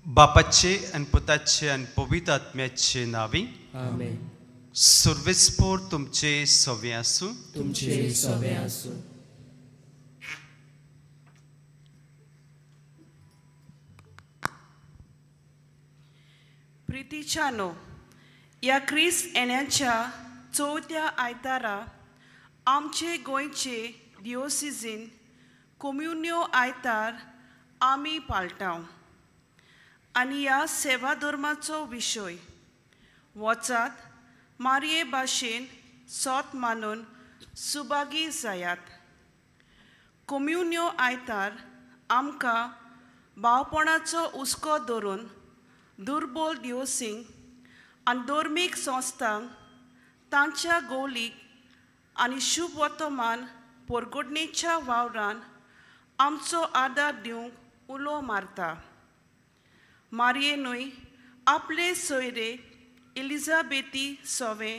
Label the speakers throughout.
Speaker 1: बापाचे आनी पुताचे आनी पवित्र आत्म्याचे नांवी
Speaker 2: आमेन।
Speaker 1: सुर्वेस्पोर तुमचे सवे आसूं।
Speaker 2: तुमचे सवे आसूं।
Speaker 3: प्रितीच्यानो, ह्या क्रिस्त येण्याच्या चवथ्या आयतारा आमचे गोंयचे दियोसिजीन कोम्युन्यो आयतार आमी पाळटाव आनी ह्या सेवा धर्माचो विशय वचात मारये भाशेन सोत मानून सुभागी जायात। कोम्युन्यो आयतार आमकां भावपणाचो हुस्को धरून दुर्बोल दियोसींक आनी धर्मीक संस्थांक तांच्या गोलीक आनी शुभ वर्तमान पोरगोडणेच्या वावरान आमचो आदार दिवंक उलो मारता। मारयेनूय आपले सोयरे एलिझाबेथी सोवे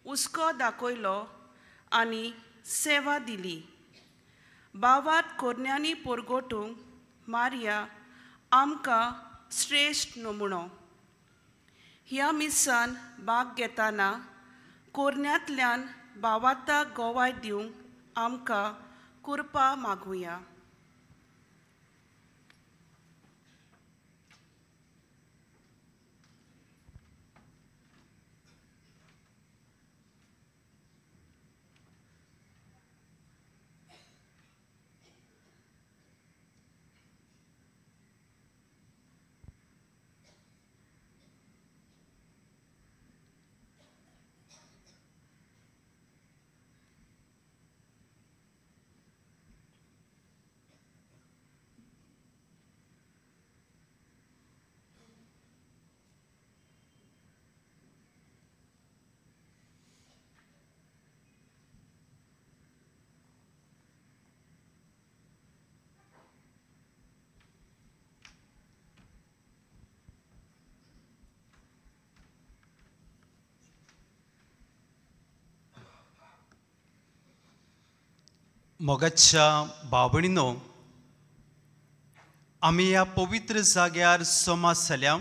Speaker 3: हुस्को दाखयलो आनी सेवा दिली। बावात कोरण्यांनी पोरगोटूंक मारिया आमकां श्रेश्ठ नमुनो। ह्या मिसान भाग घेतना कोरण्यांतल्यान भावाताक गोवाय दिवंक आमकां कृपा मागुया।
Speaker 1: मोगाच्या भाव-भयणींनो, आमी ह्या पवित्र जाग्यार जमा जाल्या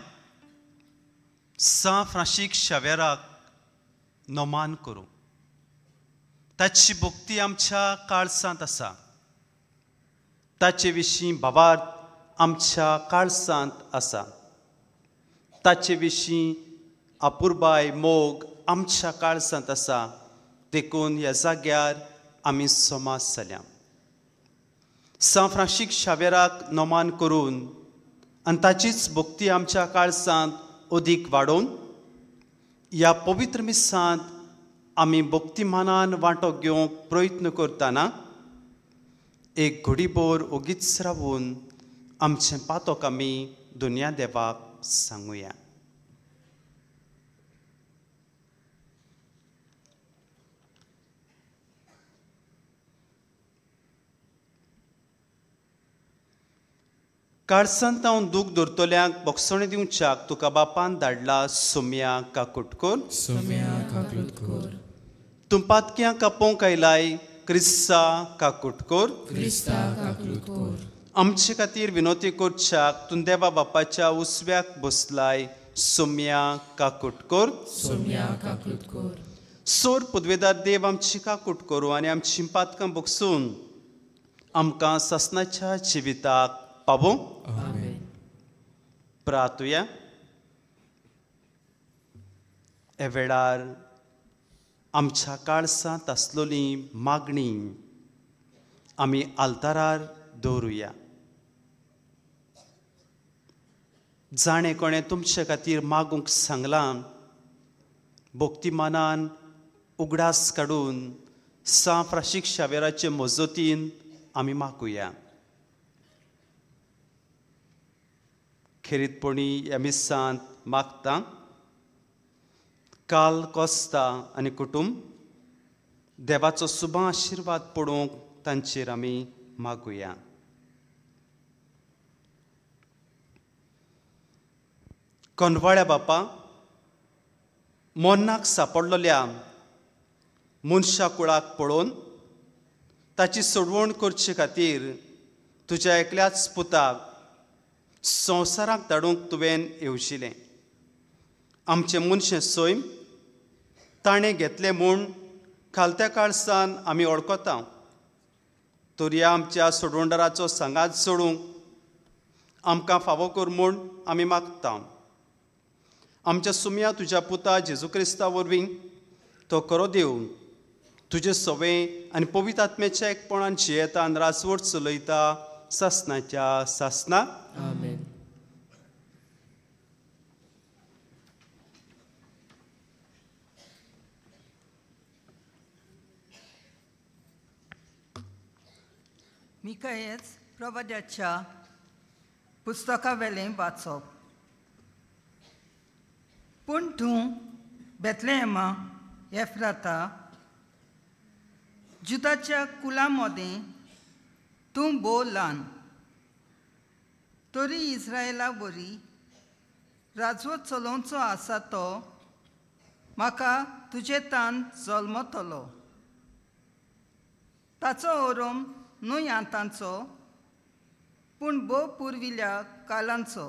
Speaker 1: सां फ्रांसीक शावेराक नमान करूं। ताची भक्ती आमच्या काळसांत आसा, ताचे विशीं भावार्थ आमच्या काळसांत आसा, ताचे विशीं अपुरबाय मोग आमच्या काळसांत आसा। देखून ह्या जाग्यार आमी समाज जाल्या सां फ्रांसीक शावेराक नमान करून आनी ताचीच भक्ती आमच्या काळसांत अदीक वाडोवन ह्या पवित्र मिसांत आमी भक्तिमानान वांटो घेवंक प्रयत्न करतना एक घडीभर ओगीच रावून आमचें पातक आमी दुनिया देवाक सांगुया। काळसांत हांव दूख धरतल्यांक बोगसणें दिवच्याक तुका बापान धाडला सोम्या काकुटकोर।
Speaker 2: सोम्या काकुटकोर।
Speaker 1: तूं पातक्यां कापोवंक आयलाय क्रिस्ता काकुटकोर।
Speaker 2: क्रिस्ता काकुटकोर।
Speaker 1: आमचे खातीर विनोती करच्याक तूं देवा बापाच्या उसव्याक बसलाय सोम्या काकुटकोर।
Speaker 2: सोम्या काकुटकोर।
Speaker 1: सोर पुदवेदार देव आमची काकूट करूं आनी आमची पातकां बगसून आमकां सासणाच्या जिविताक पावो।
Speaker 2: आमेन।
Speaker 1: प्रार्थुया। हे वेळार आमच्या काळसांत आसलेली मागणी आमी आल्तारार दवरुया। जाणें कोणें तुमचे खातीर मागूंक सांगलां भक्तिमानान उगडास काडून सां फ्रांसीक शावेराचे मजतीन आमी मागुया। खेरीतपणी ह्या मिसांत मागता काल कोस्ता आनी कुटुंब देवाचो सुबा आशिर्वाद पडोवंक तांचेर आमी मागुया। कोनवाळ्या बापा, मोन्नाक सापडलेल्या मनशा कुळाक पळोवन ताची सोडवण करचे खातीर तुज्या एकल्याच पुताक संवसाराक धाडूंक तुवें येवजिलें. आमचें मनशें सैम ताणें घेतलें म्हूण खालत्या काळसान आमी वळखता. तर ह्या आमच्या सोडवणदाराचो सांगात सोडूंक आमकां फावो कर म्हूण आमी मागता. आमच्या सुम्या तुज्या पुता जेजू क्रिस्ता वरवीं तो खरो देव तुजें सवें आनी पवित्र आत्म्याच्या एकपणान जियेता आनी राजवट चलयता सासनाच्या सासना.
Speaker 2: आमेन.
Speaker 4: मिकायेच प्रवाद्याच्या पुस्तकावेलें वाचप. पूण तूं बेतलेहेमा एफ्राता जुदाच्या कुलां मदें तूं भोव ल्हान, तरी इस्रायला वरी राजवट चलोवचो आसा तो म्हाका तुजे तान जल्मतलो. ताचो ओरोम न्हय आतांचो पूण भोव पुर्विल्ल्या कालांचो.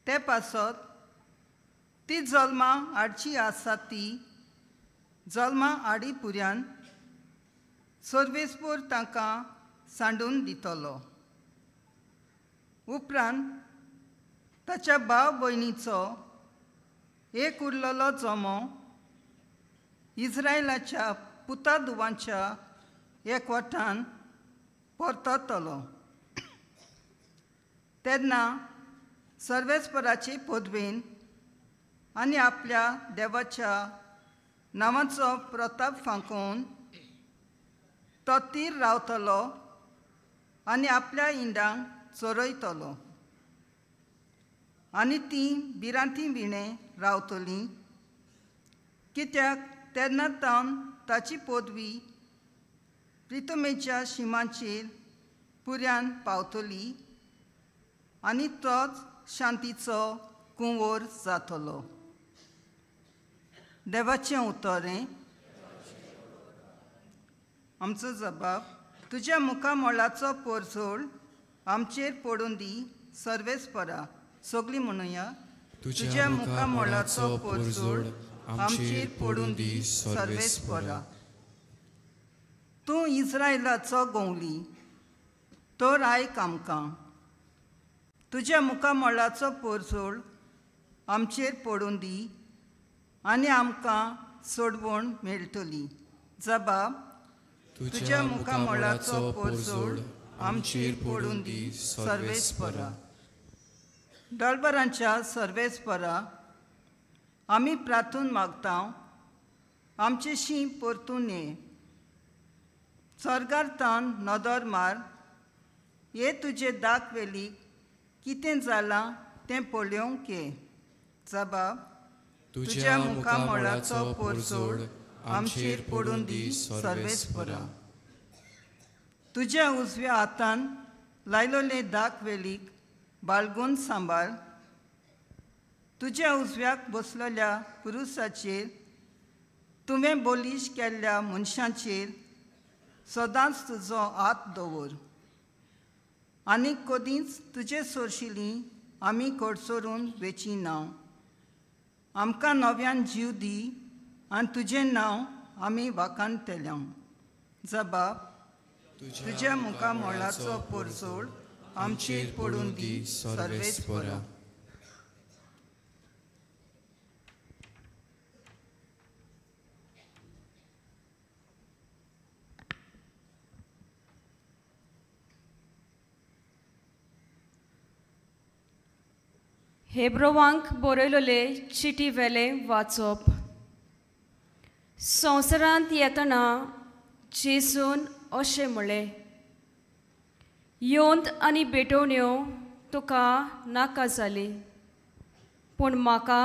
Speaker 4: ते पासत ती जल्मा हाडची आसा ती जल्मा आडी पुऱ्यान सर्वेस्पोर तांकां सांडून दितलो. उपरांत ताच्या भाव भयणीचो एक उरलेलो जमो इस्रायलाच्या पुता धुवांच्या एकवटान परततलो. तेन्ना सर्वेस्पराचे पदवेन आनी आपल्या देवाच्या नांवाचो प्रताप फांकोवन तो तीर रावतलो आनी आपल्या इंडांक चरयतलो आनी तीं भिरांती विणें रावतलीं, कित्याक तेन्ना तावन ताची पदवी प्रितमेच्या शिमांचेर पुऱ्यान पावतली आनी तोच शांतीचो कुंवर जातलो. देवाचें उतर. आमचो जबाब तुज्या मुखामळाचो पोरजोळ आमचेर पडून दी सर्वेस्परा. सगळीं म्हणुया. तुज्या मुखामळाचो पोरजोळ आमचेर पडून दी सर्वेस्परा. तूं इस्रायलाचो गोंवली तर आयक आमकां. तुज्या मुखामळाचो पोरजोळ आमचेर पडून दी आनी आमकां सोडवण मेळटली. जबाब तुज्या मुखामळाचो पोरजोळ आमचेर पडून दी सर्वेस्परा. दळबरांच्या सर्वेस्परा आमी प्रार्थून मागता आमचेशी परतून ये. स्वर्गार तान नदर मार, ये तुजे दाक वेलीक कितें जालां तें पळोवंक ये. जबाब तुज्या मुखामळाचो पोरजोळ आमचेर पडून दी सर्वेस्परा. तुज्या उजव्या हातान लायलोले दाक वेलीक बाळगून सांबाळ. तुज्या उजव्याक बसलेल्या पुरुसाचेर तुवें बोलीश केल्ल्या मनशांचेर सदांच तुजो हात दवर आनी कदींच तुजे सोरशिली आमी कडसरून वेची ना. आमकां नव्यान जीव दी आनी तुजें नांव आमी वाखाणतले. जबाब तुज्या मुखामळाचो पोरजोळ आमचेर पडून दी सर्वेस्परा.
Speaker 5: हेब्रोवांक बरयलोले चिटी वेले वाचप. संवसारांत येतना जेजून अशें म्हळें, योंत आनी भेटवण्यो तुका नाका जाली, पूण म्हाका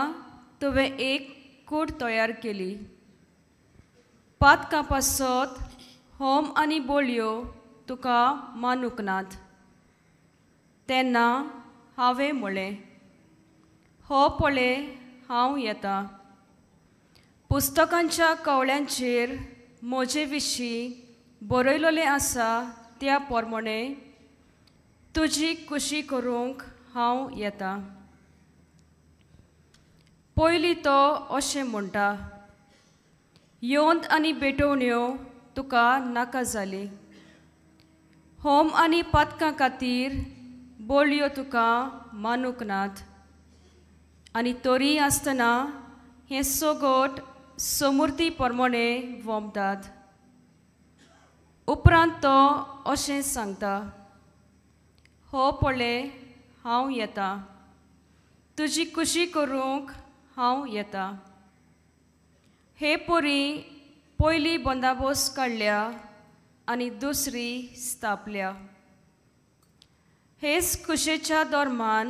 Speaker 5: तुवें एक कूड तयार केली. पातकां पासत होम आनी बोलयो तुका मानूंक नात. तेन्ना हांवें म्हळें, हो पळय हांव येता. पुस्तकांच्या कवळ्यांचेर म्हजे विशीं बरयलोलें आसा त्या प्रमाणें तुजी कुशी करूंक हांव येता. पयलीं तो अशें म्हणटा, योंद आनी भेटवण्यो तुका नाका जाली, होम आनी पातकां खातीर बोलयो तुका मानूंक नात, आनी तरी आसतना हें सगट समूर्ती प्रमाणे वोमतात. उपरांत तो अशें सांगता, हो पळय हांव येता, तुजी कुशी करूंक हांव येता. हे परी पयली बंदाबोस्त काडल्या आनी दुसरी स्थापल्या. हेच कुशेच्या दरम्यान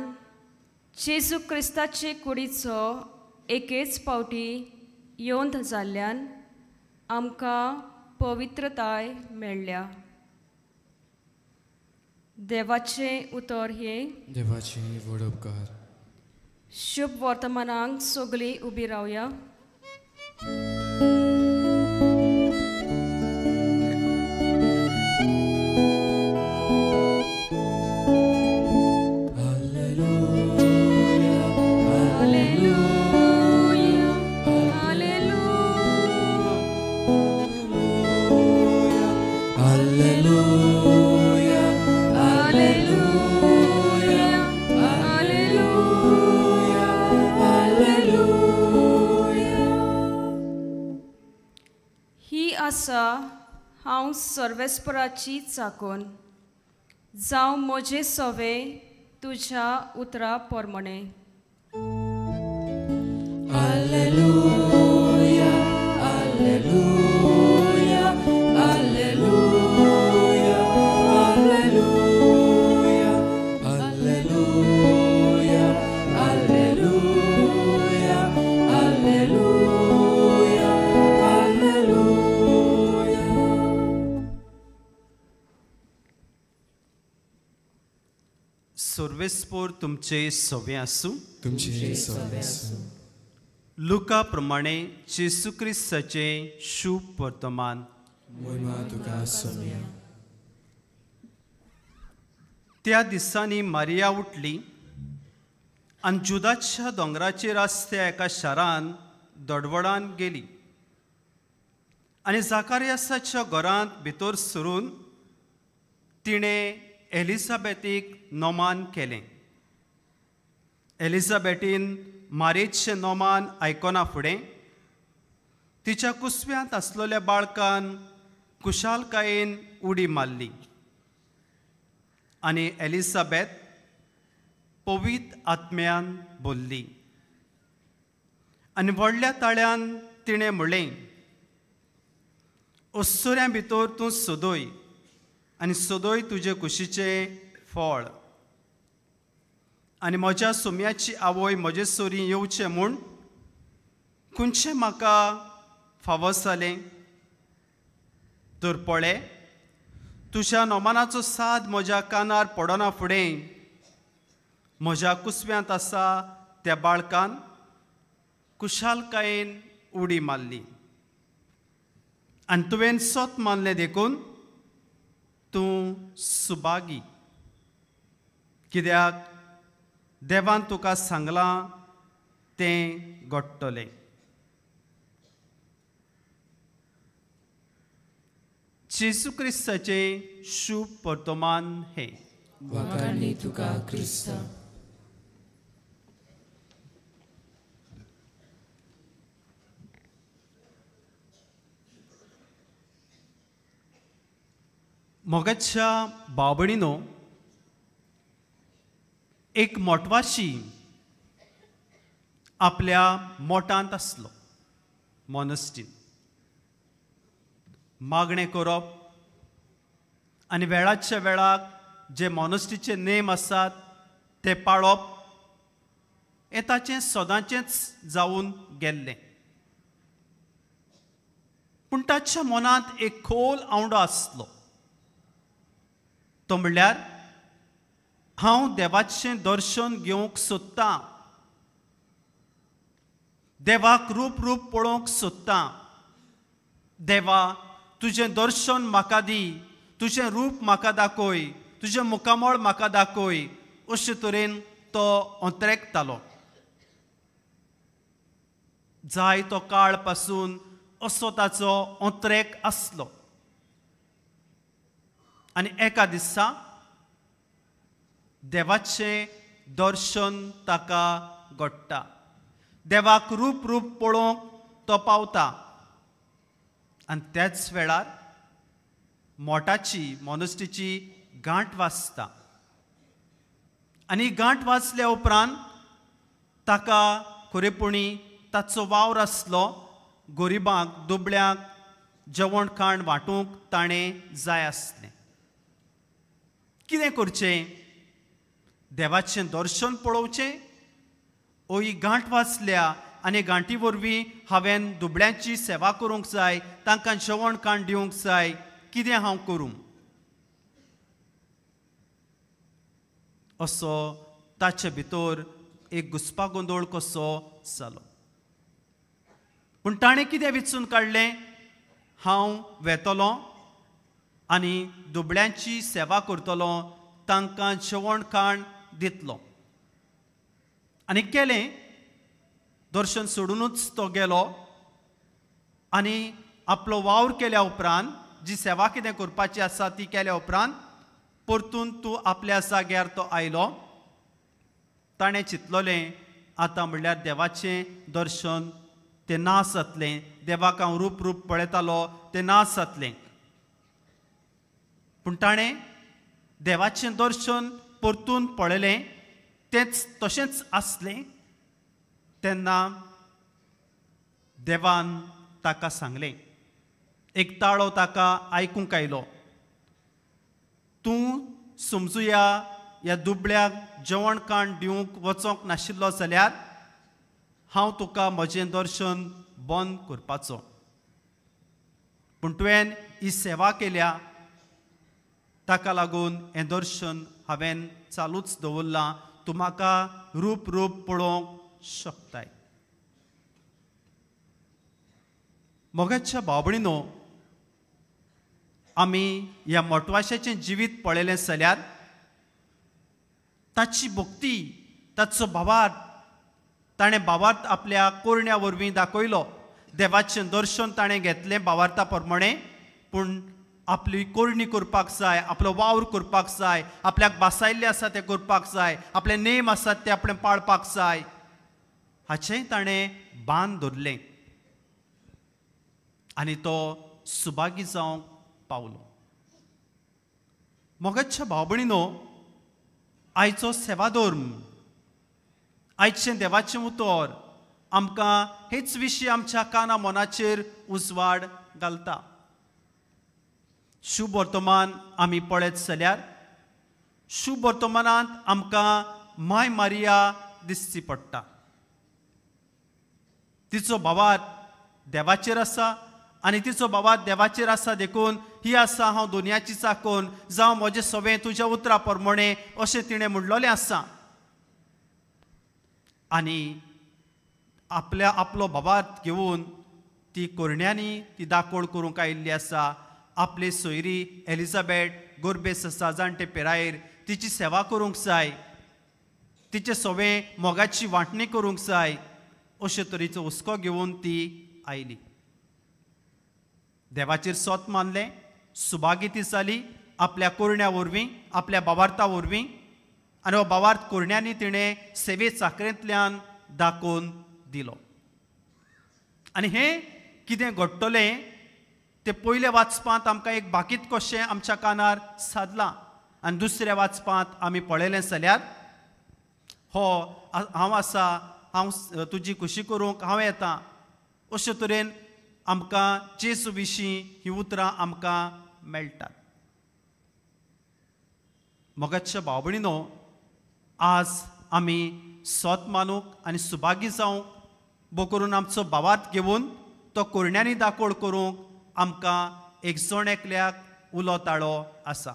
Speaker 5: जेजू क्रिस्ताचे कुडीचो एकेच पावटी योंद जाल्ल्यान आमकां पवित्रताय मेळ्ळ्या. देवाचें उतर हें.
Speaker 2: देवाचें व्हड उपकार.
Speaker 5: शुभ वर्तमानाक सगळीं उबी रावया. हांव सर्वेस्पराची चाकोन जावं म्हजें सवें तुज्या उतरा प्रमाणे.
Speaker 2: Alleluia, alleluia, alleluia, alleluia, alleluia, alleluia, alleluia, alleluia.
Speaker 1: सर्वेस्पोर तुमचे सवे आसूं.
Speaker 2: तुमचे सवे आसूं.
Speaker 1: लुका प्रमाणे जेजू क्रिस्ताचें शुभ वर्तमान.
Speaker 2: महिमा तुका सोम्या.
Speaker 1: त्या दिसांनी मारिया उठली आनी जुदाच्या दोंगराचेर आसत्या एका शारान दडवडान गेली आनी जाकारियासाच्या घरांत भितर सरून तिणें एलिझाबेथीक नोमान केलें. एलिझाबेथीन मारेचें नोमान आयकना फुडें तिच्या कुसव्यांत आसलेल्या बाळकान कुशालकायेन उडी मारली आनी एलिझाबेथ पवित्र आत्म्यान बोल्ली आनी व्हडल्या ताळ्यान तिणें म्हणलें, ओसऱ्यां भितर तूं सोदय आनी सदय तुजे कुशीचें फळ, आनी म्हज्या सोम्याची आवय म्हजे सरी येवचें म्हूण खंयचें म्हाका फावो जालें? तर पळय, तुज्या नोमानाचो साद म्हज्या कानार पडना फुडें म्हज्या कुसव्यांत आसा त्या बाळकान कुशालकायेन उडी मारली आनी तुवें सत मानलें देखून तूं सुभागी, कित्याक देवान तुका सांगलां तें घडटलें. जेजू क्रिस्ताचें शुभ वर्तमान हें.
Speaker 2: वाखाणणी तुका क्रिस्ता.
Speaker 1: मोगाच्या बाबणीनो, एक मोटवाशी आपल्या मोटांत आसलो, मोनस्टीन. मागणें करप आनी वेळाच्या वेळाक जे मोनस्टीचे नेम आसात ते पाळप हें ताचें सदांचेंच जावन गेल्लें. पूण ताच्या मनांत एक खोल आवडो आसलो, तो म्हणल्यार हांव देवाचें दर्शन घेवंक सोदतां, देवाक रूप रूप पळोवंक सोदतां. देवा, तुजें दर्शन म्हाका दी, तुजें रूप म्हाका दाखय, तुजें मुखामळ म्हाका दाखय, अशे तरेन तो अंतरेकतालो. जाय तो काळ पासून असो ताचो अंतरेक आसलो. आनी एका दिसा देवाचें दर्शन ताका घडटा. देवाक रूप रूप पळोवंक तो पावता. आनी त्याच वेळार मोटाची मोनस्टीची गांठ वाजता. आनी गांठ वाजल्या उपरांत ताका खरेपणी ताचो वावर आसलो गरिबांक दुबळ्यांक जेवण खाण वांटूंक ताणें जाय आसलें. कितें करचें? देवाचें दर्शन पळोवचें ओ ही गांठ वाचल्या आनी गांठी वरवीं हांवें दुबळ्यांची सेवा करूंक जाय, तांकां जेवण खाण दिवंक जाय, कितें हांव करूं? असो ताचे भितर एक घुस्पागोंदळ कसो जालो. पूण ताणें कितें विचून काडलें? हांव वेतलो आनी दुबळ्यांची सेवा करतलो, तांकां जेवण खाण दितलो. आनी केलें. दर्शन सोडुनूच तो गेलो आनी आपलो वावर केल्या उपरांत, जी सेवा कितें करपाची आसा ती केल्या उपरांत परतून तूं आपल्या जाग्यार तो आयलो. ताणें चिंतलोलें आतां म्हणल्यार देवाचें दर्शन तें ना जातलें, देवाक हांव रूप रूप पळयतालो तें ना जातलें. पूण ताणें देवाचें दर्शन परतून पळयलें, तेंच तशेंच आसलें. तेन्ना देवान ताका सांगलें, एक ताळो ताका आयकूंक आयलो, तूं समजुया ह्या दुबळ्याक जेवण खाण दिवंक वचोंक नाशिल्लो जाल्यार हांव तुका म्हजें दर्शन बंद करपाचो, पूण तुवें ही सेवा केल्या ताका लागून हें दर्शन हांवें चालूच दवरलां, तूं म्हाका रूप रूप पळोवंक शकताय. मोगाच्या भावणीनो, आमी ह्या मोटवाशाचें जिवीत पळयलें जाल्यार ताची भक्ती, ताचो भावार्थ ताणें भावार्थ आपल्या कोरण्या वरवीं दाखयलो. देवाचें दर्शन ताणें घेतलें भावार्था प्रमाणें, पूण आपली कोरणी करपाक जाय, आपलो वावर करपाक जाय, आपल्याक बासायल्लें आसा तें करपाक जाय, आपले नेम आसात ते आपणें पाळपाक जाय, हाचेंय ताणें बांद धरलें आनी तो सुभागी जावंक पावलो. मोगाच्या भाव भयणीनो, आयचो सेवाधर्म, आयचें देवाचें उतर आमकां हेच विशीं आमच्या काना मनाचेर उजवाड घालता. शुभ वर्तमान आमी पळयत जाल्यार शुभ वर्तमानांत आमकां माय मारिया दिसची पडटा. तिचो भावार्थ देवाचेर आसा आनी तिचो भावार्थ देवाचेर आसा देखून ही आसा हांव दुनियाची चाकोन, जावं म्हजें सवें तुज्या उतरा प्रमाणें अशें तिणें म्हणलेलें आसा. आनी आपल्या आपलो भावार्थ घेवन ती कोरण्यांनी ती दाकोळ करूंक आयिल्ली आसा. आपली सोयरी एलिझाबेथ गोरबेस आसा, जाणटे पिरायेर, तिची सेवा करूंक जाय, तिचे सवें मोगाची वांटणी करूंक जाय, अशे तरेचो हुस्को घेवन ती आयली. देवाचेर सोत मानलें, सुभागी ती जाली आपल्या कोरण्या वरवीं, आपल्या भावार्था वरवीं, आनी हो भावार्थ कोरण्यांनी तिणें सेवे चाकरेंतल्यान दाखोवन दिलो. आनी हें कितें घडटलें तें पयल्या वाचपांत आमकां एक बाकीत कशें आमच्या कानार सादलां, आनी दुसऱ्या वाचपांत आमी पळयलें जाल्यार हो हांव आसा, हांव तुजी खुशी करूंक हांव येता, अशे तरेन आमकां जेजू विशीं हीं उतरां आमकां मेळटात. मोगाच्या भाव भयणीनो, आज आमी सोत मानूंक आनी सुभागी जावंक बो करून आमचो भावार्थ घेवन तो कोरण्यांनी दाकोळ करूंक आमकां एक जण एकल्याक उलो ताळो आसा.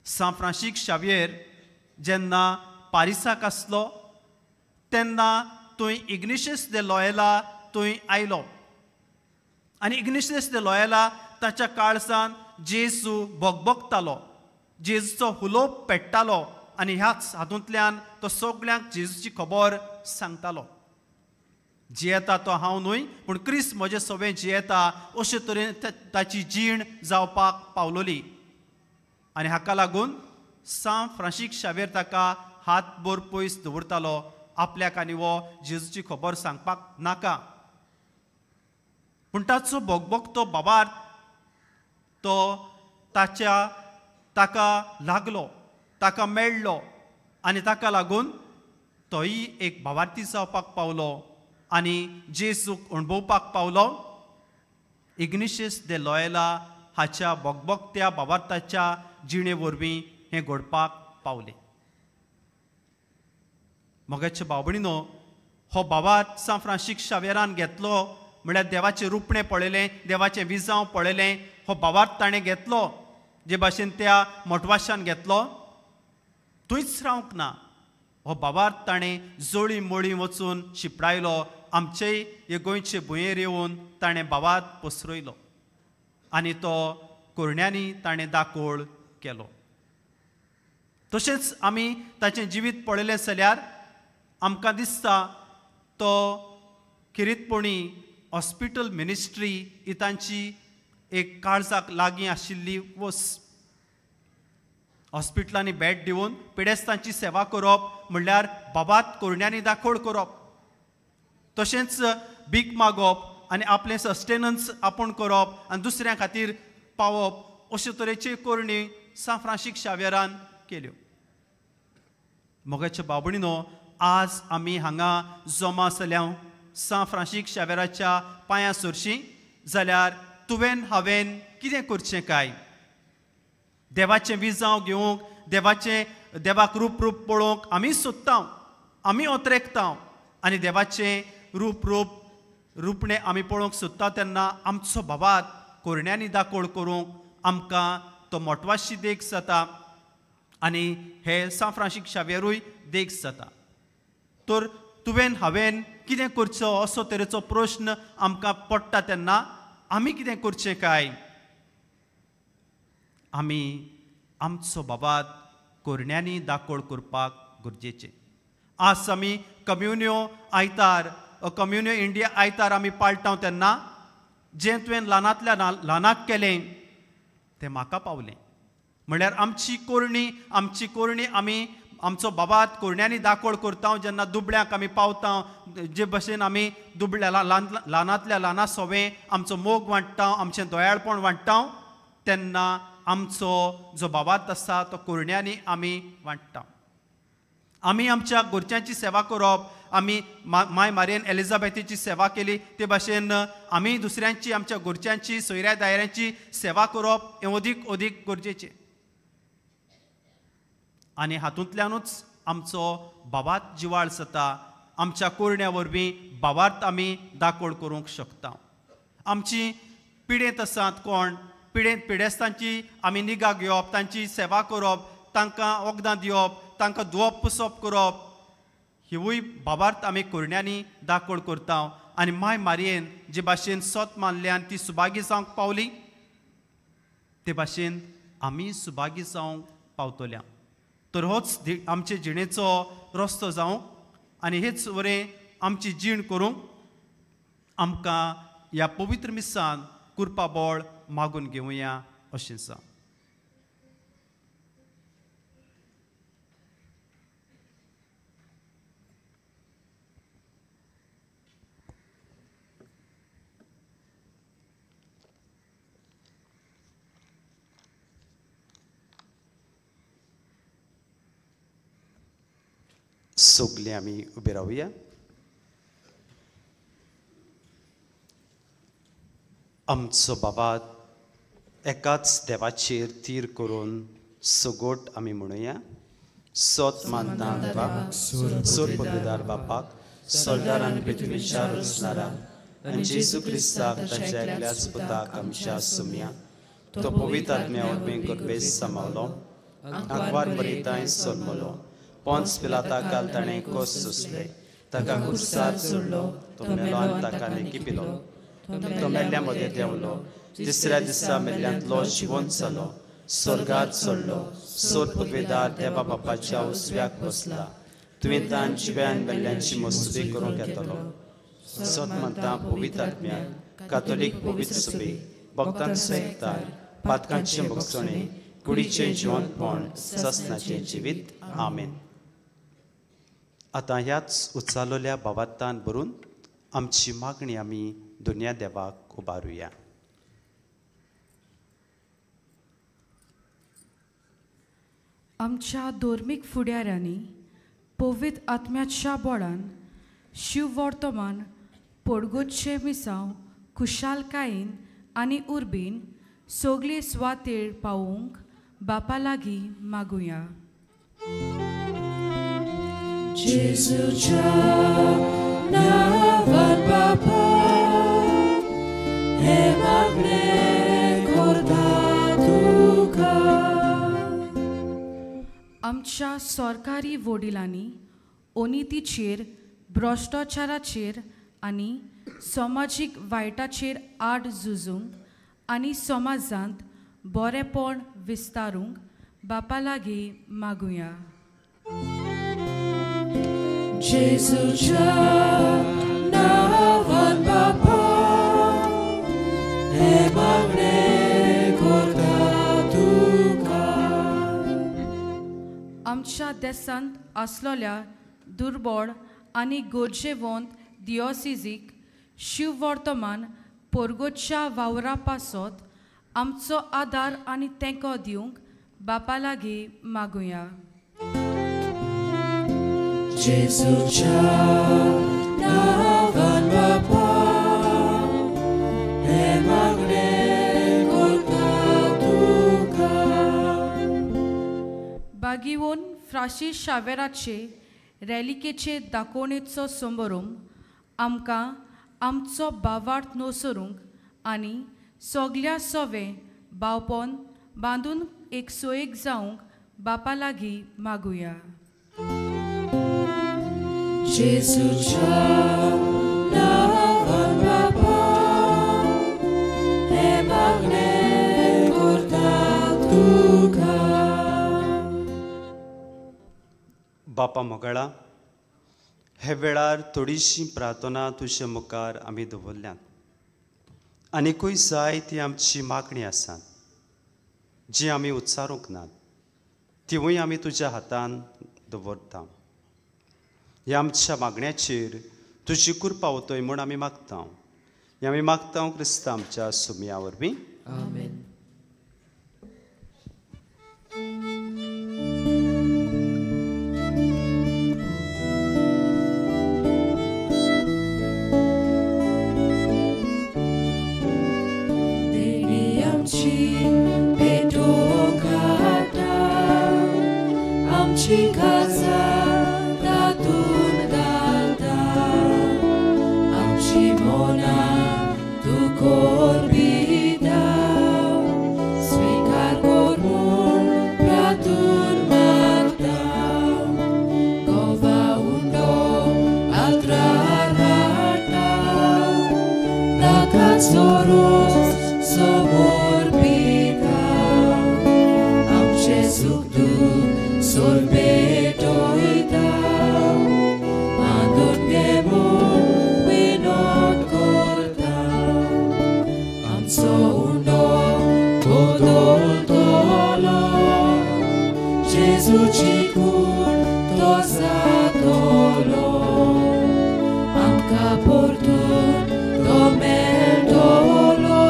Speaker 1: सांत फ्रांसीक शावियेर जेन्ना पारिसाक आसलो तेन्ना थंय इग्नेशियस दे लॉयला थंय आयलो आनी इग्नेशियस दे लॉयला ताच्या काळजान जेजू भोगभोगतालो. जेजूचो हुलोप पेट्टालो आनी ह्याच हातूंतल्यान तो सगळ्यांक जेजूची खबर सांगतालो. जियेता तो हांव न्हय पूण क्रिस्त म्हजे सवें जियेता अशे तरेन ताची जीण जावपाक पावलोली. आनी हाका लागून सांत फ्रांसीक शावेर ताका हातभर पयस दवरतालो, आपल्याक आनी हो जेजूची खबर सांगपाक नाका. पूण ताचो बोगबोगतो बाबार तो ताच्या ताका लागलो, ताका मेळ्ळो आनी ताका लागून तोय एक भावार्थी जावपाक पावलो आनी जेजूक अणभवपाक पावलो. इग्निशियस दे लॉयला हाच्या बोगबोगत्या भावार्थाच्या जिणे वरवीं हें घडपाक पावलें. मोगाच्या भाव-भयणीनो, हो भावार्थ सांत फ्रांसीक शावेरान घेतलो म्हळ्यार देवाचें रुपणें पळयलें, देवाचें विजांव पळयलें, हो भावार्थ ताणें घेतलो जे भाशेन त्या मोटवाशान घेतलो. थंयच रावंक ना, हो भावार्थ ताणें जळी मळी वचून शिपडायलो, आमचेय हे गोंयचे भुंयेर येवन ताणें भावार्थ पसरयलो आनी तो कोरण्यांनी ताणें दाकोळ केलो. तशेंच आमी ताचें जिवीत पळयलें जाल्यार आमकां दिसता तो खेरीतपणी हॉस्पिटल मिनिस्ट्री ही तांची एक काळजाक लागीं आशिल्ली वस. हॉस्पिटलांनी भेट दिवन पिडेस्तांची सेवा करप म्हणल्यार बाबात कोरण्यांनी दाखोड करप, तशेंच भीक मागप आनी आपलें सस्टेनन्स आपूण करप आनी दुसऱ्यां खातीर पावप अशे तरेची करणी सांत फ्रांसीक शावेरान केल्यो. मोगाच्या भाव-भयणीनो, आज आमी हांगा जमा जाल्या सांत फ्रांसीक शावेराच्या पांयां सरशीं जाल्यार तुवें हांवें कितें करचें काय? देवाचें विजांव घेवंक, देवाचें देवाक रूप रूप पळोवंक आमी सोदता, आमी ओतरेकता आनी देवाचें रूप रूप रुपणें आमी पळोवंक सोदता तेन्ना आमचो भावार्थ कोरण्यांनी दाकोळ करूंक आमकां तो मोटवाशी देख जाता आनी हे सांत फ्रांसीक शावेरूय देख जाता. तर तुवें हांवें कितें करचो असो तरेचो प्रश्न आमकां पडटा तेन्ना आमी कितें करचें काय? आमी आमचो बाबात कोरण्यांनी दाकोळ करपाक गरजेचें. आज आमी कम्युनियो आयतार, कम्युनियो इंडिया आयतार आमी पाळटा तेन्ना जें तुवें ल्हानांतल्या ल्हानाक केलें तें म्हाका पावलें म्हणल्यार आमची कोरणी, आमची कोरणी आमी आमचो बाबात कोरण्यांनी दाकोळ करता. जेन्ना दुबळ्यांक आमी पावता, जे भशेन आमी दुबळ्या ल्हानांतल्या ल्हाना सोवें आमचो मोग वांट्टा, आमचें दयाळपण वांट्टा तेन्ना आमचो जो बाबात आसा तो कोरण्यांनी आमी वांट्टा. आमी आमच्या घरच्यांची सेवा करप, आमी माय मारयेन एलिझाबेथीची सेवा केली ते भाशेन आमी दुसऱ्यांची, आमच्या घरच्यांची, सोयऱ्या दायऱ्यांची सेवा करप हें अदीक अदीक गरजेचें. आनी हातूंतल्यानूच आमचो बाबात जिवाळ जाता. आमच्या कोरण्या वरवीं बाबात आमी दाकोळ करूंक शकता. आमची पिडेंत आसात कोण पिडेंत, पिडेस्तांची आमी निगा घेवप, तांची सेवा करप, तांकां वखदां दिवप, तांकां धुवप पुसप करप, हिवूय बाबार्थ आमी कोरण्यांनी दाकोळ करता. आनी माय मारयेन जे भाशेन सोत मानलें आनी ती सुभागी जावंक पावली ते भाशेन आमी सुभागी जावंक पावतल्या. तर होच आमचे जिणेचो रस्तो जावंक आनी हेच वरें आमची जीण करूंक आमकां ह्या पवित्र मिसान कुरपा बळ मागून घेवया अशें जावं. सगळे आमी उबे रावया. आमचो बाबा एकाच देवाचेर तीर करून सगोट आमी म्हणुया. सोत मानता देवाक, सोर पदवीदार बापाक, सोल्दारान पृथ्वीच्या रचणारा आनी जेजू क्रिस्ताक ताच्या एकल्याच पुताक आमच्या सुमया, तो पवित्र आत्म्या वरवीं गर्भेस समावलो, आंकवार मरितांय सोलमलो, पोन्स पिलाता काल ताणें कोस सोंसले, ताका कुर्सार सोडलो, तो मेलो आनी ताका निकिपिलो, तो मेल्ल्या मदें देंवलो, तिसऱ्या दिसा मेल्ल्यांतलो जिवंत जालो, स्वर्गात चडलो, सोद पदवेदार देवा बापाच्या उजव्याक बसला. तुवें तान जिव्यान वेल्ल्यांची मस्तुरी करूंक येतलो. सत म्हणटा पवित्र आत्म्यान कातोलीक पवित्र सभे भक्तांचो एकतार पातकांचें भोगसणें कुडीचें जिवंतपण ससनाचें जिवीत. आमेन. आतां ह्याच उचालोल्या भावार्थान भरून आमची मागणी आमी दुनिया देवाक उबारुया.
Speaker 6: आमच्या धर्मीक फुडाऱ्यांनी पवित्र आत्म्याच्या बोळान शिववर्तमान पडगोचे मिसांव खुशालकायेन आनी उर्बेन सगळे सुवातेर पावोवंक बापा लागीं मागुया.
Speaker 2: जेजूच्या नांवान बापा हें मागणें करता तुका.
Speaker 6: आमच्या सरकारी वडिलांनी अनितीचेर भ्रश्टाचाराचेर आनी समाजीक वायटाचेर आड झुजूंक आनी समाजांत बरेपण विस्तारूंक बापा लागीं मागुया.
Speaker 2: जेजूच्या नांवान बापा हें मागणें करता तुका.
Speaker 6: आमच्या देशांत आसलेल्या दुर्बळ आनी गरजेवंत दियोसिजीक शिववर्तमान पोरगोच्या वावरा पासत आमचो आदार आनी तेंको दिवंक बापा लागीं मागुया.
Speaker 2: जेजूच्या नांवान बापा हें मागणें करता तुका.
Speaker 6: बागीवन फ्रांसीस शावेराचे रॅलिकेचे दाखोवणेचो समारंभ आमकां आमचो भावार्थ नसरूंक आनी सगल्या सोवे भावपण बांदून एक सोयेक जावंक बापा लागीं मागुया.
Speaker 2: जेजूच्या नांवान बापा हें मागणें करता तुका.
Speaker 1: बापा मोगाळा, हे वेळार थोडीशी प्रार्थना तुजे मुखार आमी दवरल्यात. आनिकूय जाय ती आमची मागणी आसात जी आमी उच्चारूंक नात, तिवूय आमी तुज्या हातान दवरता. ह्या आमच्या मागण्याचेर तुजी कृपा वतय म्हूण आमी मागता. हें आमी मागता क्रिस्तांव आमच्या सुमया वरवीं.
Speaker 2: आमेन. आमची खासा तातून घालता आमची मना तूं कोरबिता स्विकार कर म्हूण प्रातून मागता. गोवा उंडो आत्रार हाडटा ताका सोरोस समोर पिता आमचें सूख दूख सोरपेटोयता बांदून घे म्हूण विनोद करता. आमचो उंडो बदलतलो जेजूची कूड तो जातलो आमकां परतून तो मेळटलो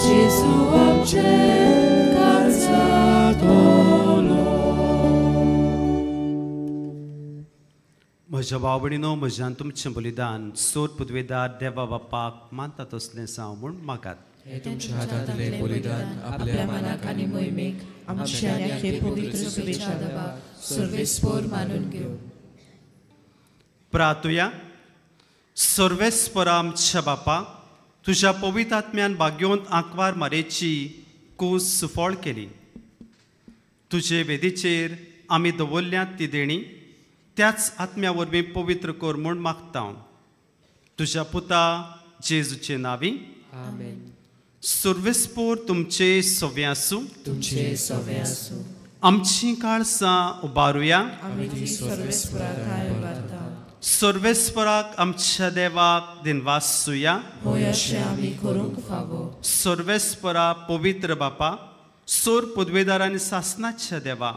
Speaker 2: जेजू आमचें कांचातलो.
Speaker 1: म्हज्या भाव-भयणीनो, म्हज्यान तुमचें बलिदान सोद पुदवेदार देवा बापाक मानता तसलें जावं म्हूण मागात.
Speaker 2: हे तुमच्या हातांतलें बलिदान आपल्या मनाक आनी मोहिमेक आमच्या आनी हे पवित्र सभेच्या देवाक सर्वेस्पोर मानून घेवं.
Speaker 1: प्रार्थुया. सर्वेस्परा आमच्या बापा, तुज्या पवित्र आत्म्यान भाग्योंत आंकवार मारेची कूस सुफळ केली. तुजे वेदीचेर आमी दवरल्यात ती देणी त्याच आत्म्या वरवीं पवित्र कर म्हूण मागता. तुज्या पुता जेजूचे नांवी.
Speaker 2: आमेन.
Speaker 1: सुर्वेस्पोर तुमचे सवे आसूं.
Speaker 2: तुमचे सवे आसूं.
Speaker 1: आमची काळसां उबारुया. सर्वेस्पराक आमच्या देवाक दिनवासुया. सर्वेस्परा पवित्र बापा, सोर पदवेदार आनी सासनाच्या देवा,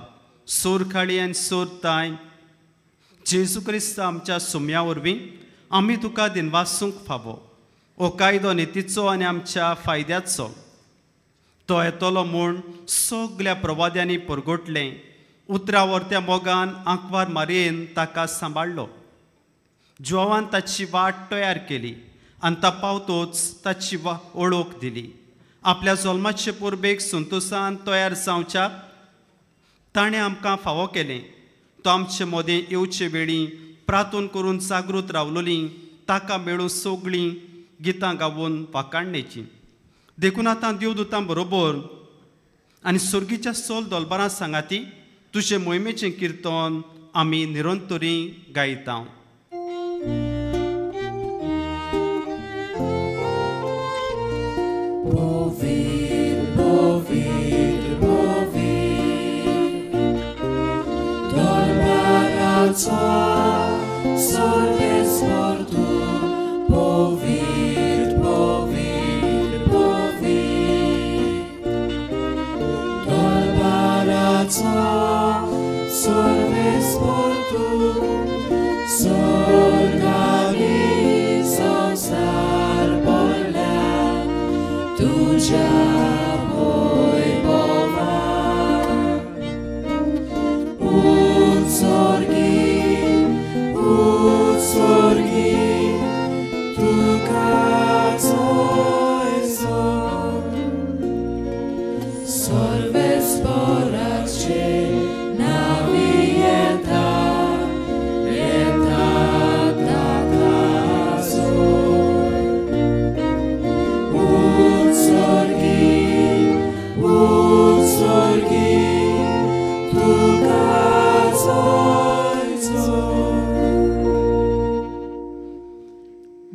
Speaker 1: सोर खाळी आनी सोर ताय जेजू क्रिस्त आमच्या सुम्या वरवीं आमी तुका दिनवासूंक फावो. हो कायदो नितीचो आनी आमच्या फायद्याचो तो येतलो म्हूण सगल्या प्रवाद्यांनी परगटलें. उतरावर त्या मोगान आंकवार मारयेन ताका सांबाळ्ळो. जुवान ताची वाट तयार केली आनी ता पावतोच ताची वळख दिली. आपल्या जल्माचे परबेक संतोसान तयार जावच्याक ताणें आमकां फावो केलें. तो आमचे मदें येवचे वेळी प्रार्थन करून जागृत रावलोली ताका मेळून सगळीं गितां गावून वाकाणणेचीं. देखून आतां देवदूतां बरोबर आनी सर्गीच्या सोल दोलबारां सांगाती तुजे मोहिमेचें किर्तन आमी निरंतरी गायता.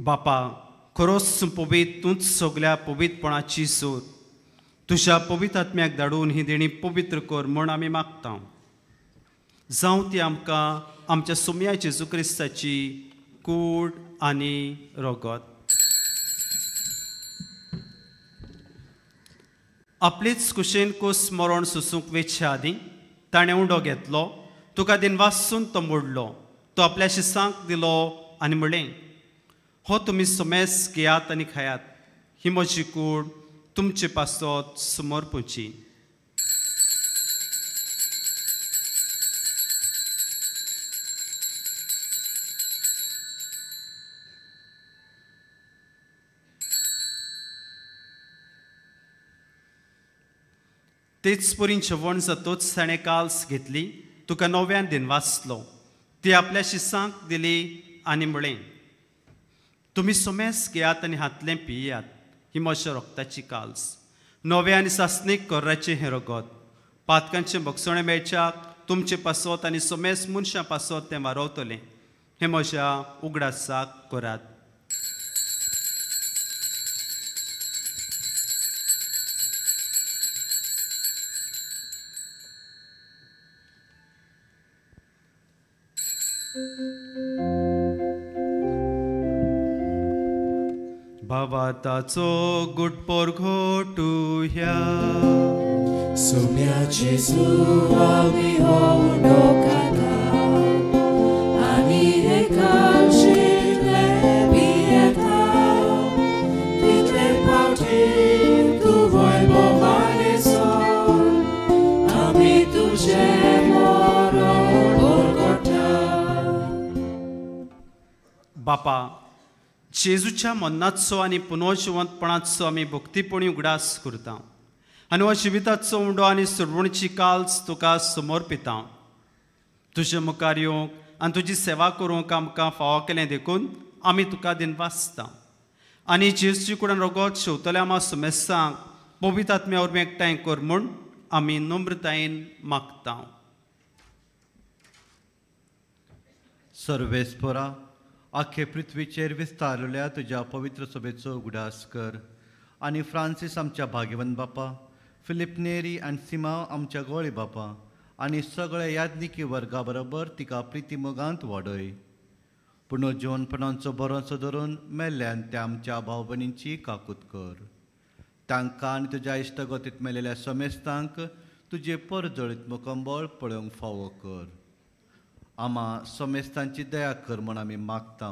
Speaker 1: बापा, खरोच पवित्र तूंच सगल्या पवित्रपणाची सोद. तुज्या पवित्र आत्म्याक धाडून ही देणी पवित्र कर म्हूण आमी मागता. जावं ती आमकां आमच्या सोम्या जेजू क्रिस्ताची कूड आनी रगत. आपलेच कुशेन कोस मरण सोसूंक वेचे आदीं ताणें उंडो घेतलो, तुका दिनवासून तो मोडलो, तो आपल्या शिसांक दिलो आनी म्हणलें, हो तुमी समेस घेयात आनी खायात, ही म्हजी कूड तुमचे पासत समर्पुची. तेच परीन जेवण जातोच ताणें काल्स घेतली, तुका नव्यान दिनवासलो, ती आपल्या शिसांक दिली आनी म्हणलें, तुमी सोमेस घेयात आनी हातलें पियात, ही म्हज्या रक्ताची काल्स, नव्या आनी सासणीक कोर्राचें हें रगत, पातकांचें भोगसणें मेळच्याक तुमचे पासत आनी सोमेस मनशां पासत तें वारवतलें. हें म्हज्या उगडासाक करात. भावाताचो गुटपोर घोटुया.
Speaker 2: सोम्या जेजू आमी हो उंडो खाता आनी हे काळशेंतले पियेता, तितले फावटी तूं वैभवाने सोड आमी तुजें मरण परगटा.
Speaker 1: बापा, जेजूच्या मरणाचो आनी पुनर्जिवंतपणाचो आमी भक्तीपणी उगडास करता आनी हो जिविताचो उंडो आनी सुरवणची काल्स तुका समर्पिता. तुजे मुखार येवंक आनी तुजी सेवा करूंक आमकां फावो केलें देखून आमी तुका दिनवासता. आनी जेजूची कुडान रगत शेवतल्या आमा सुमेस्सांक पवित्र आत्म्या वरवीं एकठांय कर म्हूण आमी नम्रतायेन मागता.
Speaker 7: सर्वेस्परा, आखे पृथ्वीचेर विस्तारल्या तुज्या पवित्र सभेचो उगडास कर आनी फ्रांसीस आमच्या भाग्यवंत बापा, फिलीप नेरी आनी सिमांव आमच्या गोळे बापा आनी सगळ्या याज्ञिकी वर्गा बरोबर तिका प्रितीमोगांत वाडय. पूण जिवनपणांचो भरोसो धरून मेल्ल्यान त्या आमच्या भाव भयणींची काकूत कर. तांकां आनी तुज्या इश्टगतींत मेलेल्या समेस्तांक तुजे परजळीत मुकंबळ पळोवंक फावो कर. आमा समेस्तांची दया कर म्हूण आमी मागता.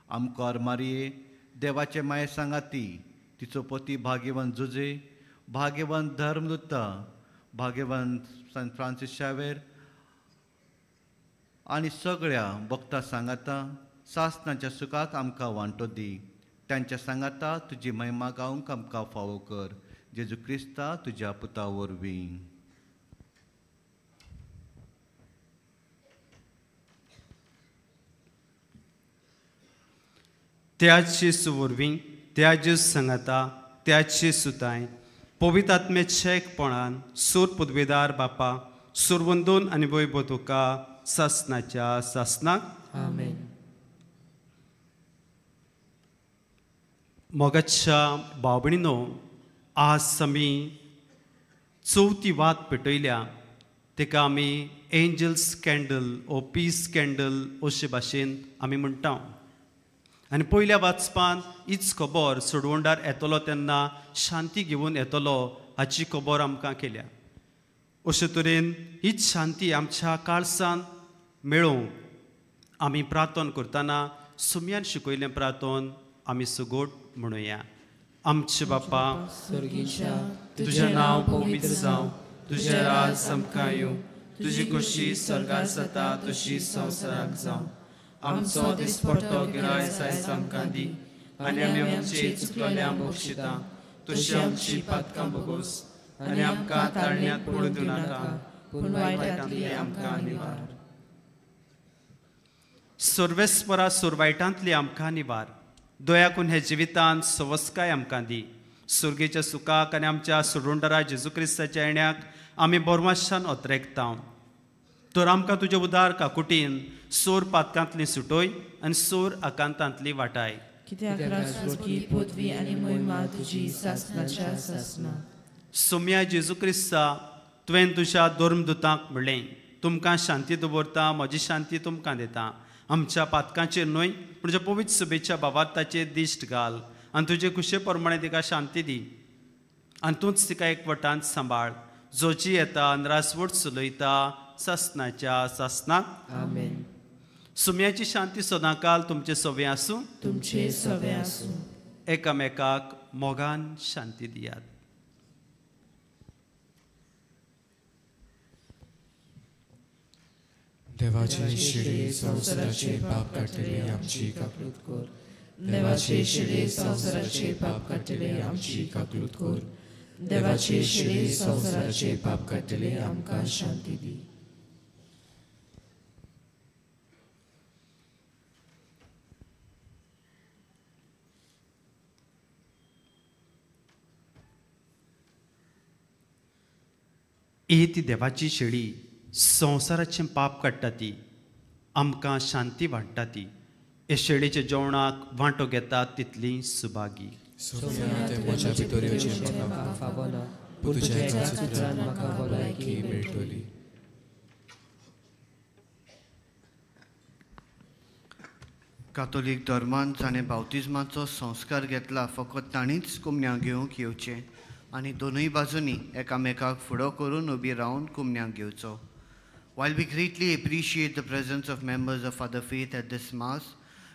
Speaker 7: आमकां मारये देवाचे माये सांगाती तिचो पती भाग्यवंत जुजे, भाग्यवंत धर्मदूता, भाग्यवंत संत फ्रांसीस शावेर आनी सगळ्या भक्ता सांगाता सासनाच्या सुखाक आमकां वांटो दी. तांच्या सांगाता तुजी महिमा गावंक आमकां फावो कर. जेजू क्रिस्ता तुज्या पुता वरवीं.
Speaker 1: त्याच जेजू वरवीं, त्या जेजू सांगाता, त्याच जेजू पवित्र आत्म्याच्या एकपणान सूर पदवेदार बापा सुरवंदून आनी वैभव तुका सासनाच्या सासनाक.
Speaker 2: आमेन.
Speaker 1: मोगाच्या भाव भयणीनो, आज आमी चवथी वात पेटयल्या ताका आमी एंजल्स कॅन्डल ओ पीस कॅन्डल अशे भाशेन आमी म्हणटा. आनी पयल्या वाचपान हीच खबर सोडवणदार येतलो तेन्ना शांती घेवन येतलो हाची खबर आमकां केल्या. अशे तरेन हीच शांती आमच्या काळसान मेळोवंक आमी प्रार्थना करतना सुम्यान शिकयलें प्रार्थन आमी सुगोट म्हणुया. आमचे बापा
Speaker 2: स्वर्गीच्या, तुजें नांव पवित्र जावं, तुजें राज आमकां येवं, तुजी खोशी स्वर्गार जाता तशी संवसाराक जावं. आमचो दिसपट्टो गिरायस आयज आमकां दी आनी आमी आमची चुकलोल्या बक्षिता तशी आमची पातकां भोगोस आनी आमकां ताळण्यांत पडूं दिवं नाका, पूण वायटांतली आमकां निवार.
Speaker 1: सर्वेस्परा सुरवायटांतली आमकां निवार. दया करून हे जिवितांत सवस्काय आमकां दी. सुर्गेच्या सुखाक आनी आमच्या सोडवणदारा जेजू क्रिस्ताच्या येण्याक आमी बोरमाशान ओतरेकता. तर आमकां तुजे उदार काकुटीन सोर पातकांतली सुटोय आनी सोर आकांतांतली वाटाय.
Speaker 2: कित्याक राजवटी, पदवी आनी महिमा तुजी सासनाच्या सासना.
Speaker 1: सोम्या जेजू क्रिस्ता, तुवें तुज्या धर्मदूतांक म्हणलें, तुमकां शांती दवरता, म्हजी शांती तुमकां दिता. आमच्या पातकांचेर न्हय पूण तुज्या पवित्र सभेच्या भावार्थाचेर दिश्ट घाल आनी तुजे खुशे प्रमाणे तिका शांती दी आनी तूंच तिका एकवटान सांबाळ, जो जी येता आनी रासवट चलयता सासनाच्या सासनाक.
Speaker 2: आमेन.
Speaker 1: सुम्याची शांती सदांकाल तुमचे सवे आसूं,
Speaker 2: तुमचे सवे आसूं.
Speaker 1: एकामेकाक मोगान शांती दियात.
Speaker 8: देवाचे शिडे संवसाराचे पाप काडटले आमची काकलूत कर.
Speaker 2: देवाचे शिडे संवसाराचे पाप काडटले आमची काकलूत कर. देवाचे शिडे संवसाराचे पाप काडटले आमकां शांती दी.
Speaker 1: ही ती देवाची शेळी संवसाराचें पाप काडटा ती आमकां शांती वांट्टा ती. हे शेळीच्या जेवणाक वांटो घेतात तितली सुभागी.
Speaker 8: म्हज्या भितर येवचें म्हाका
Speaker 2: फावना,
Speaker 8: पूण तुज्या एका सुत्रान म्हाका भलायकी मेळटली.
Speaker 7: कातोलीक धर्मान जाणें बावतिज्माचो संस्कार घेतला फकत ताणीच कुमन्या घेवंक येवचें आनी दोनूय बाजूंनी एकामेकाक फुडो करून उबी रावन कुमन्यांक घेवचो. While we greatly appreciate the presence of members of other faith at this Mass,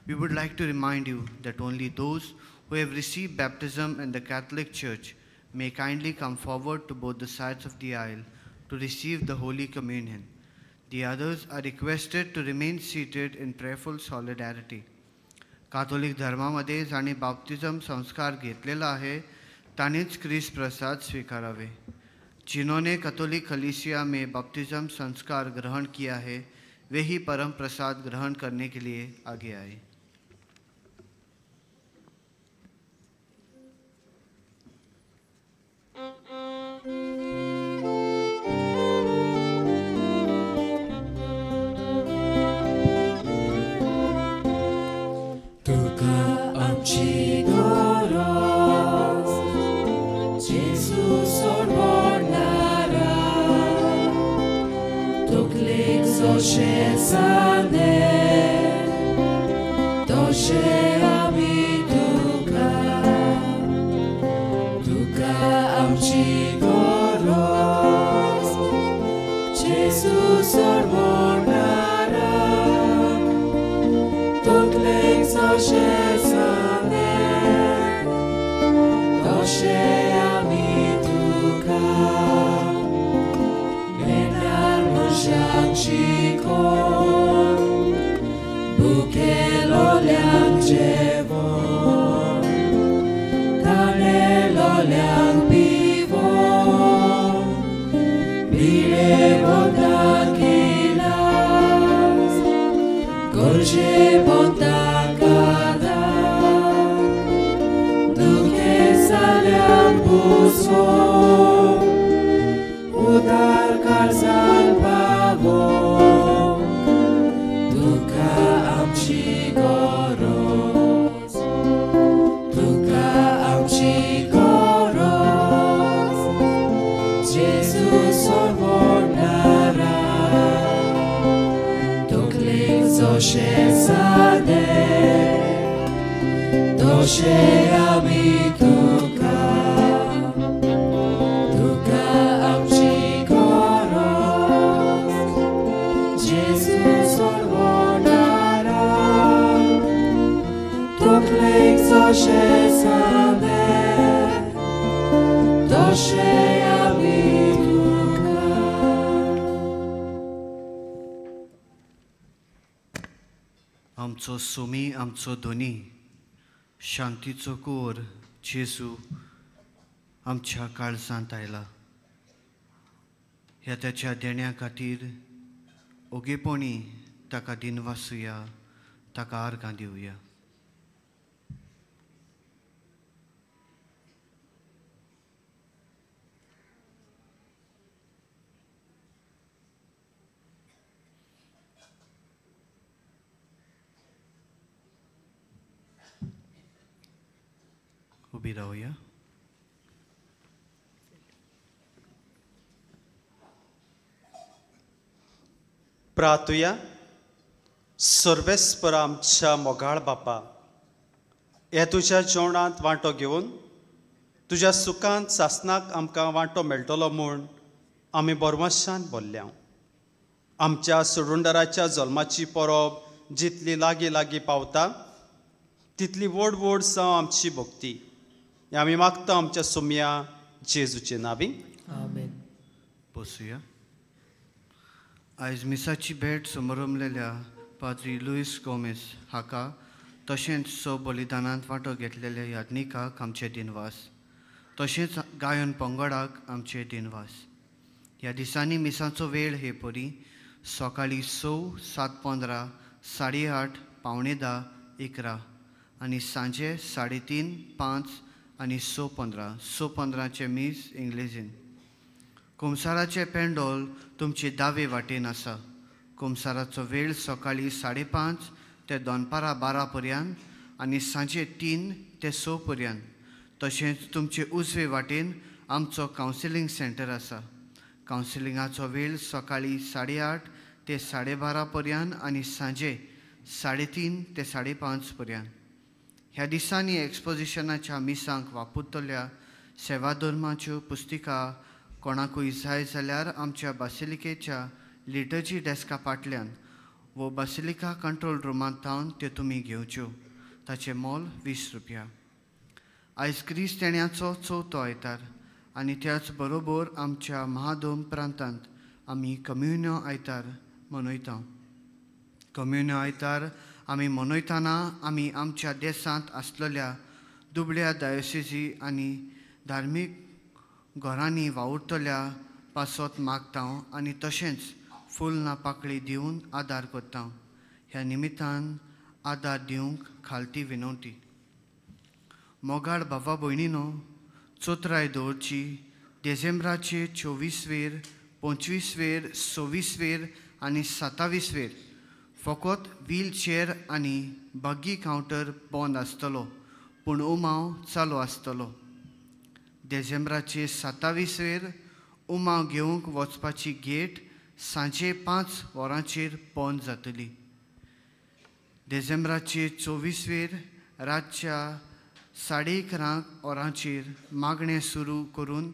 Speaker 7: we would like to remind you that only those who have received baptism in the Catholic Church may kindly come forward to both the sides of the aisle to receive the Holy Communion. The others are requested to remain seated in prayerful solidarity. Catholic धर्मामध्ये जांणी बाप्तिझम संस्कार घेतलेला आहे तांणीच क्रिस्त प्रसाद स्वीकारावे. जिन्होंने Catholic कलीसिया में बपतिस्म संस्कार ग्रहण किया है वे ही परम प्रसाद ग्रहण करने के लिए आगे आए.
Speaker 2: तुका आमची गरज,
Speaker 8: तकलेक जशें जालें तशें आमी तुका तुका आमची गरज जेजू सोडवणारा तकलेक जशें जालें तशें आमी तुका मेणार मनशांक शिकोवन भुकेलोल्यांक जेवण ताणेलोल्यांक पिवोन भिडेवंतांक इलाज गरजेवंतांक आदार दुखेसाल्यांक पुसोवन उदार काळजान पावोवंक तुका आमची गरज तुका आमची गरज जेजू सोडवणारा तकलेक जशें जालें तशें आमी तुका तुका आमची गरज जेजू सोडवणारा तकलेक जशें जालें तशें आमी तुका.
Speaker 7: आमचो सोमी आमचो धनी शांतीचो कोर जेजू आमच्या काळजांत आयला. ह्या त्याच्या देण्या खातीर ओगेपणी ताका दिनवासुया, ताका आर्गां दिवया. उबी रावया.
Speaker 1: प्रार्थुया. सर्वेस्पर आमच्या मोगाळ बापा, ह्या तुज्या जेवणांत वांटो घेवन तुज्या सुखांत सासनाक आमकां वांटो मेळटलो म्हूण आमी बरवशान बोल्ल्या. आमच्या सोडुंडराच्या जल्माची परब जितली लागीं लागीं पावता तितली व्हड व्हड जावं आमची भक्ती. आमी मागता आमच्या सोमया जेजूचे नांवी.
Speaker 2: आमेन.
Speaker 7: बसुया. आयज मिसाची भेट समरमलेल्या पाद्री लुईस गोमेस हाका तशेंच स बलिदानांत वांटो घेतलेल्या याज्ञिकाक आमचे दिनवास, तशेंच गायन पंगडाक आमचे दिनवास. ह्या दिसांनी मिसाचो वेळ हे परी सकाळीं 6, 7:15, 8:30, 9:45, 11 आनी सांजे 3:30, 5 आनी 6:15. 6:15 मीस इंग्लेजीन. कुमसाराचें पेंडोल तुमचे दावे वाटेन आसा. कुमसाराचो वेळ सकाळीं 5:30 ते दनपारां 12 पर्यंत आनी सांजे 3 ते 6 पर्यंत. तशेंच तुमचे उजवे वाटेन आमचो कावन्सिलींग सेंटर आसा. कावन्सिलिंगाचो वेळ सकाळीं 8:30 ते 12:30 पर्यंत आनी सांजे 3:30 ते 5:30 पर्यंत. ह्या दिसांनी एक्सपोजिशनाच्या मिसांक वापरतल्या सेवाधर्माच्यो पुस्तिका कोणाकूय जाय जाल्यार आमच्या बासिलिकेच्या लिटर्जी डेस्का फाटल्यान वो बासिलिका कंट्रोल रुमांत थावन त्यो तुमी घेवच्यो. ताचें मोल 20 रुपया. आयज क्रिस्तेण्याचो चवथो आयतार आनी त्याच बरोबर आमच्या महादोम प्रांतांत आमी कम्युन्यो आयतार मनयता. कम्युन्यो आयतार आमी मनयतना आमी आमच्या देशांत आसलेल्या दुबळ्या डायोसिजी आनी धार्मीक घरांनी वावुरतल्या पासत मागता आनी तशेंच फूल ना पाकळी दिवन आदार करता. ह्या निमित्तान आदार दिवंक खालती विनवती. मोगाळ भावा भयणीनो, चोत्राय दवरची डिसेंबराचे 24वेर, 25वेर, 26वेर आनी 27वेर फकत व्हीलचेअर आनी बग्गी कावंटर बंद आसतलो, पूण उमाव चालू आसतलो. डिसेंबराचे 27वेर उमाव घेवंक वचपाची गेट सांजे 5 वरांचेर बंद जातली. डिसेंबराचे 24वेर रातच्या 11:30 वरांचेर मागणें सुरू करून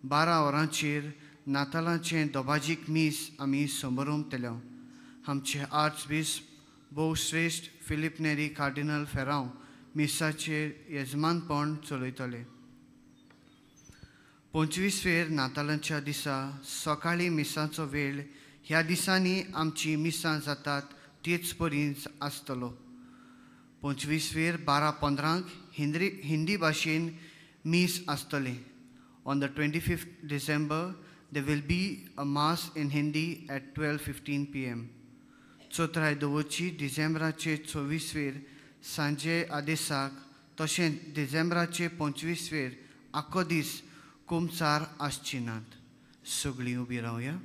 Speaker 7: 12 वरांचेर नातालांचें दोबाजीक मीस आमी समरोमतले. आमचे आर्चबिस्प भोवश्रेश्ठ फिलीप नेरी कार्डिनल फेरांव मिसाचेर येजमानपण चलयतले. 25वेर नातालांच्या दिसा सकाळीं मिसाचो वेळ ह्या दिसांनी आमची मिसां जातात तेच परींच आसतलो. 25वेर 12:15 हिंदी भाशेन मीस आसतलें. On the 25th December there will be a mass in Hindi at 12:15 PM. चौथराय दवरची डिसेंबराचे 24वेर सांजे आदेसाक तशेंच डिसेंबराचे 25वेर आख्खो दीस कुमसार आसची नात. सगळीं उबी रावया.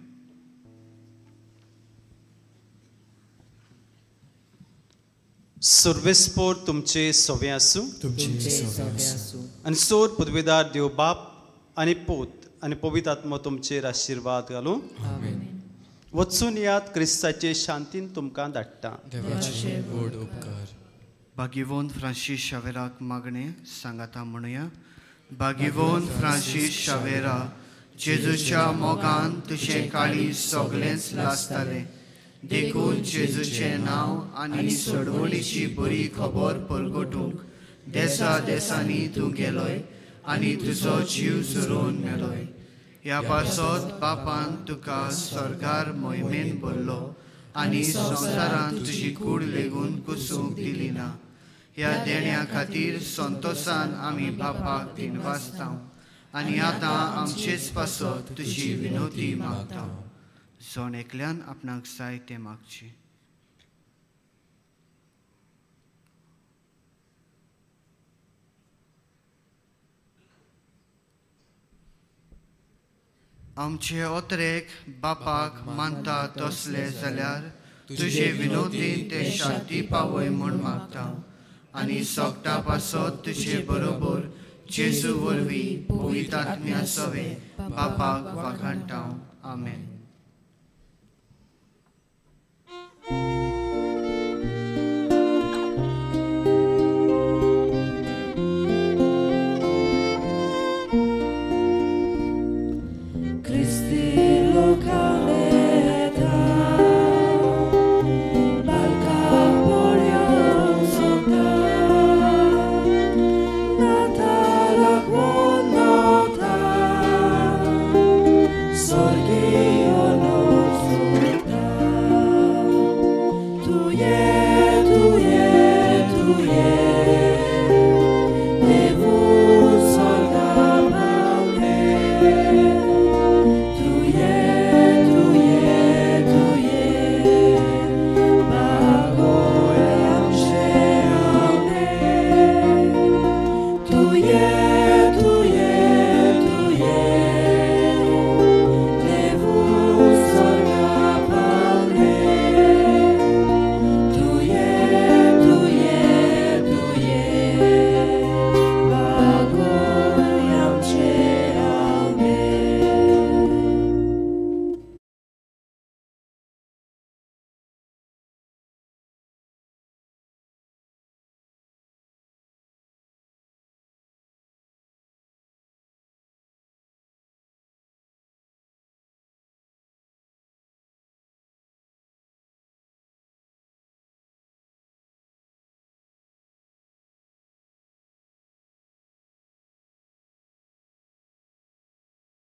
Speaker 1: सुर्वेस्पोर तुमचे सवे आसूं आनी सोर पदवीदार देव बाप आनी पूत आनी पवित्र आत्मो तुमचेर आशिर्वाद घालूं. वचून याद क्रिस्ताचे शांतीन तुमकां धाडटा.
Speaker 8: देवाचे व्हड उपकार.
Speaker 7: भाग्यवंत फ्रांसीस शावेराक मागणें सांगाता म्हणुया. भाग्यवंत फ्रांसीस शावेरा, जेजूच्या मोगान तुजें काळीज सगळेंच लासतालें, देखून जेजूचें नांव आनी सोडवणीची बरी खबर परगटूंक देसा देसांनी तूं गेलोय आनी तुजो जीव झरोवन मेलोय. ह्या पासत बापान तुका स्वर्गार मोहिमेन भरलो आनी संवसारांत तुजी कूड लेगून कुसूंक दिली ना. ह्या देण्या खातीर संतोसान आमी बापाक दिनवासता आनी आतां आमचेच पासत तुजी विनोती मागता. जण एकल्यान आपणाक जाय तें मागचें. आमचे ओतरेक बापाक मानता तसले जाल्यार तुजे विनोदीन ते शांती पावय म्हूण मागता आनी सोगटा पासत तुजे बरोबर जेजू वरवीं पवित्र आत्म्या सवें बापाक वाखाणटा. आमेन.